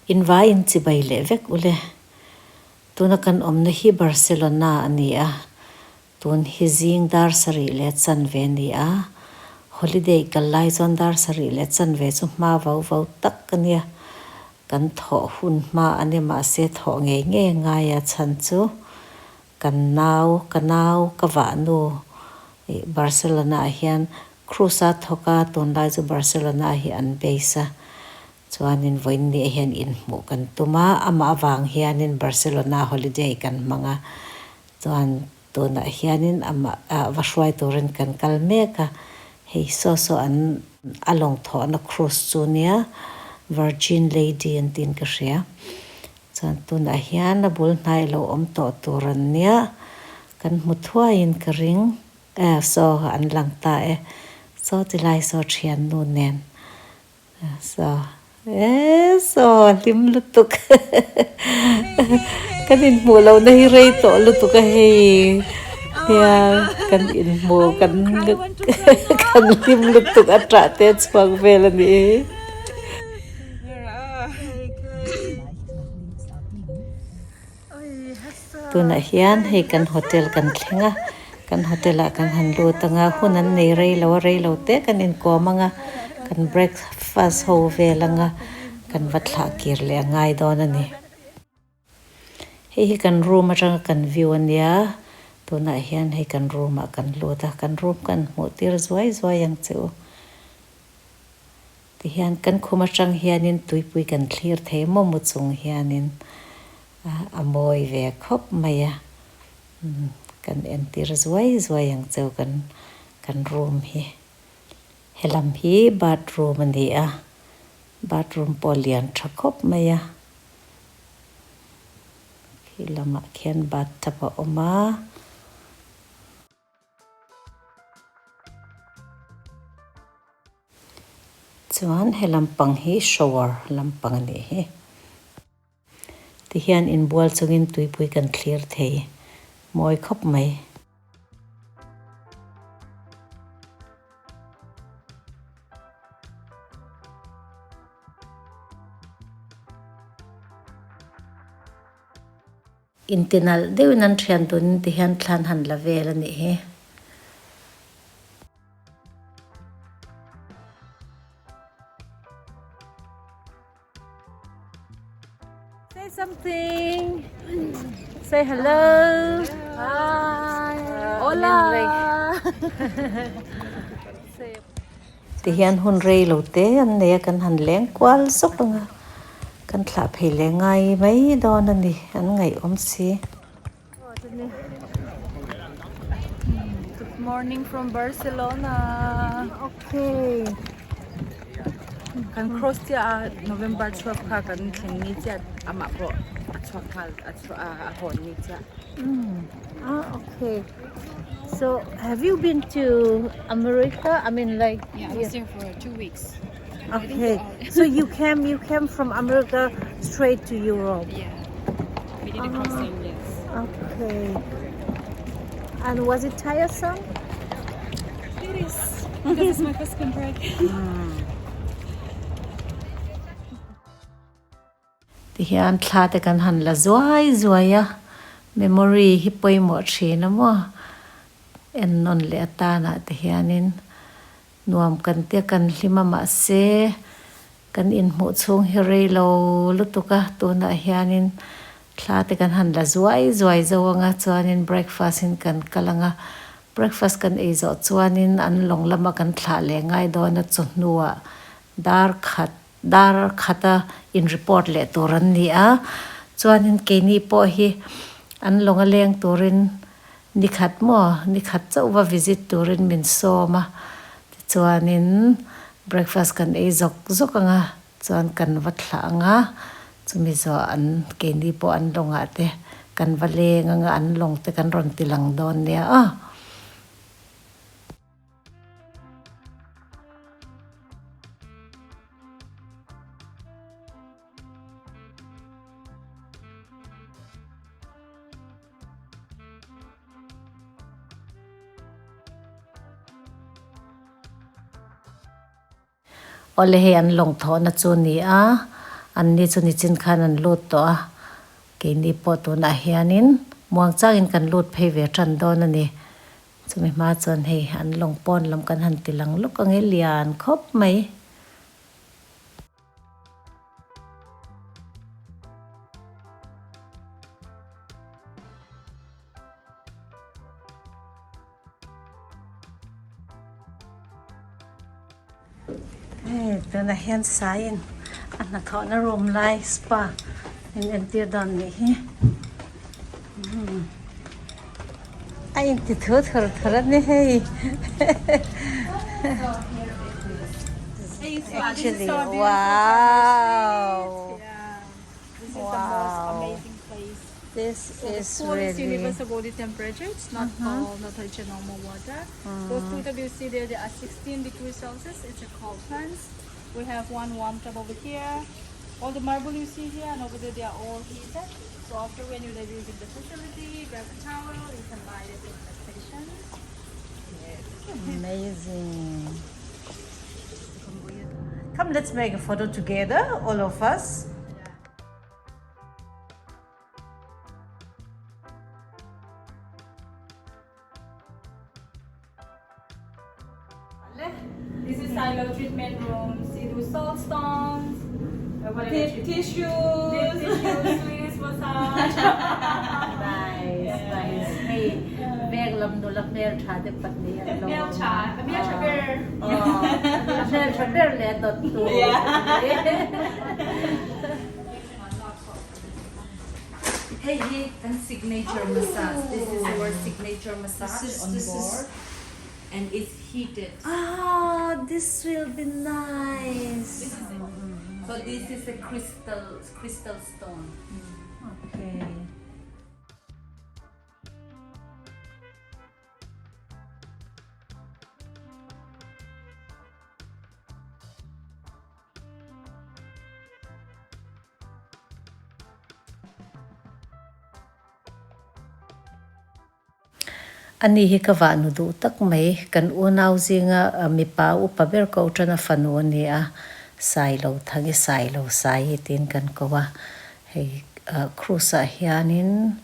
In vaiin chibai leh vek ule. Tuna kan awmna hi Barcelona a ni a, tun hi zing dar sarih leh chanve a ni a. Holiday kal lai chuan dar sarih leh chanve chu hma vau vau tak a nia. Kan thawh hun hma a ni mahse thawh ngei ngei a ngai a chhan chu Kan nau, ka nau, ka vahnu ih Barcelona ah hian Cruz a thawk a, tunlai chu Barcelona hi an base a, chuanin vawiin ni ah hian inhmuh kan tum a, amah avang hianin Barcelona holiday kan hmang a, chuan tunah hianin amah ah va hruai turin kan kal mek a, hei saw saw an a lawng thawhna Cruz chu nia Virgin Lady an tiin ka hria. Chuan tunah hian a bul hnai lo awm tawh tur an nia, kan hmu thuaiin ka ring e, saw an lang ta e, saw ti lai saw thiannu nen saw e saw a hlim lutuk kan inhmuh lohna hi rei tawh lutuk a hei nia kan inhmuh kan kan hlim lutuk a ṭah te a chhuak vel a nih hi. Tunah hian hei kan hotel kan thleng a, kan hotel ah kan han lut ang a, hun an nei rei lo a, rei lo te kan inkawm ang a, kan breakfast ho vel ang a, kan va thlah kir leh a ngai dawn a ni. Hei hi kan room atanga kan view a nia, tunah hian hei kan room ah kan lut a, kan room kan hmuh tir zuai zuai ang che u. Tihian kan khum atang hianin tuipui kan thlir thei maw maw chung hianin a mawi ve khawp mai a, kan entir zuai zuai ang che u kan kan room hi. Helam hi bathroom a ni a, bathroom pawh lian tha khawp mai a. Khi lamah khian bathtub a awm a. Chuan he lampang hi shower lampang a nih hi. Tihian inbual chungin tuipui kan thlir thei mawi khawp mai. Intinalh deuhin an thian tunin ti hian thlan han la vel a nih hi. Say something. Say hello. Hi. Hola. Ti hian hun rei lo te an nei a kan han leng kual zawk ang a kan thlah phei leh ngai mai dawn a ni an ngaihawm si. Good morning from Barcelona. Okay. Kan cross chiah a November 12 kha kan thleng ni chiah amah pawh a chhuak nghal a chhuah a hawn ni chiah. Ah okay. So have you been to America? I mean like Yeah, I was there for 2 weeks. Okay. So you came you came from America straight to Europe. Yeah. We did a crossing, yes. Okay. And was it tiresome? It is. Because it's my first spring break. Tihian thla te kan han la zuai zuai a, memory hi pawimawh thin a maw? En nawn leh atanah te hianin nuam kan tia kan hlim a mahse kan inhmuh chhung hi rei lo lutuk a, tunah hianin thla te kan han la zuai zuai zo anga chuanin breakfast in kan kal anga, breakfast kan ei zawh chuanin an lawng lama kan thlah leh ngai dawn a chawhnuah dar khat Dar khata in report leh tur an ni a, chuanin keini pawh hi an lawng a leng turin ni khat maw, ni khat chauh va visit turin min sawm a, tichuanin breakfast kan ei zawk zawk ang a, chuan kan va thlah ang a, chumi zawh an keini pawh an lawngah te kan va leng ang a, an lawng te kan rawn ti lang dawn nia aw. Awle hei an lawng thawhna chu ni a, Anni chu nichin khan an lut tawh a, keini pawh tunah hianin muang changin kan lut phei ve tan dawn a ni. Chumi hma chuan hei an lawng pawn lam kan han ti lang lawk ang e lian khawp mai. Hei tunah hian saiin a hnathawhna room lai spa in entir dawn nih hi a inti thu thur thur a ni hei actually wow wow this is really universal body temperature. It's not cold, not touch normal water. Those two that you see there, they are 16 degrees Celsius. It's a cold plants. We have one warm tub over here. All the marble you see here and over there, they are all heated. So after when you're using the facility, grab a towel, you can buy it in the station. Amazing. Come, let's make a photo together, all of us. This is silo treatment room. See those salt stones. Whatever tissues. Tissues, Swedish massage. Nice, nice. Hei, veng lam nula hmel tha te pahnih an lo awm. Hmel tha, hmel tha ber. Aw, hmel tha ber leh dawt tu. Hei hi kan signature massage. This is our signature massage on board and it's heated. Ah, this will be nice. So this is a crystal crystal stone. Okay. Ani hi ka vahnu duh tak mai, kan unau zinga mipa upa ber ko tan a fanu a ni a, Sailo Thangi Sailo Sai hi tiin kan ko a, hei cruise ah hianin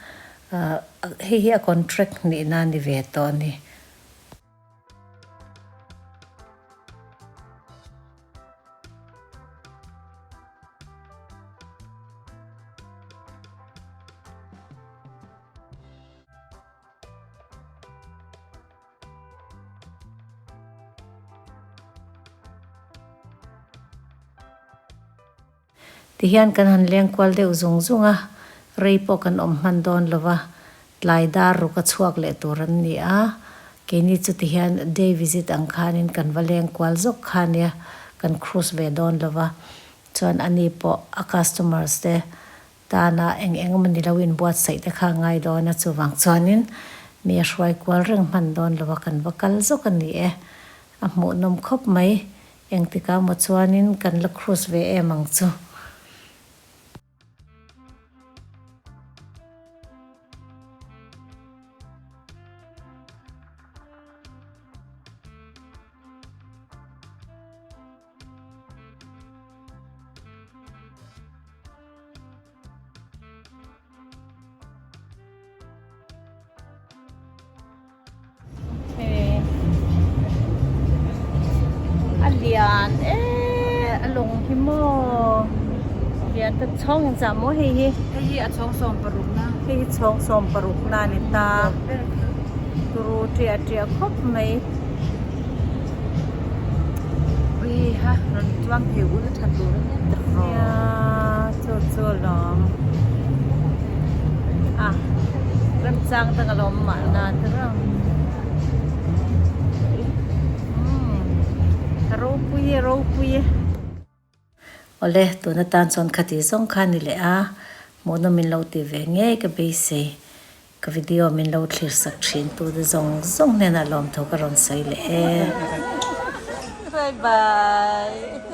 hei hi a contract nihna a ni ve tawh a ni. Tihian kan han leng kual deuh zung zung a, rei pawh kan awm hman dawn lo va, tlai dar ruk a chhuak leh tur an ni a, keini chu tihian day visit ang khanin kan va leng kual zawk kha nia, kan cruise ve dawn lo va, chuan ani pawh a customers te tana eng eng emaw ni lo inbuatsaih te kha a ngai dawn a, chuvang chuanin mi a hruai kual reng hman dawn lo va, kan va kal zawk a ni e, a hmuhnawm khawp mai. Engtikah maw chuanin kan la cruise ve em ang chu. A lian e a lawng hi maw lian ta chhawng in chah maw hei hi hei hi a chhawng 16 na hei hi chhawng 16 na ni ta turu ṭiah ṭiah khawp mai ui ha rawn chuang thei ul tha tur a nia nia chu chu alawm a remchang dang alawm mahna te reng umm a ropui e ropui e. Awle tun atan chuan khati zawng kha a ni leh a hmuhnawm min lo ti ve ngei ka beisei Ka video min lo thlir sak thin tu te zawng zawng hnenah lawmthu ka rawn sawi leh e. Bye bye.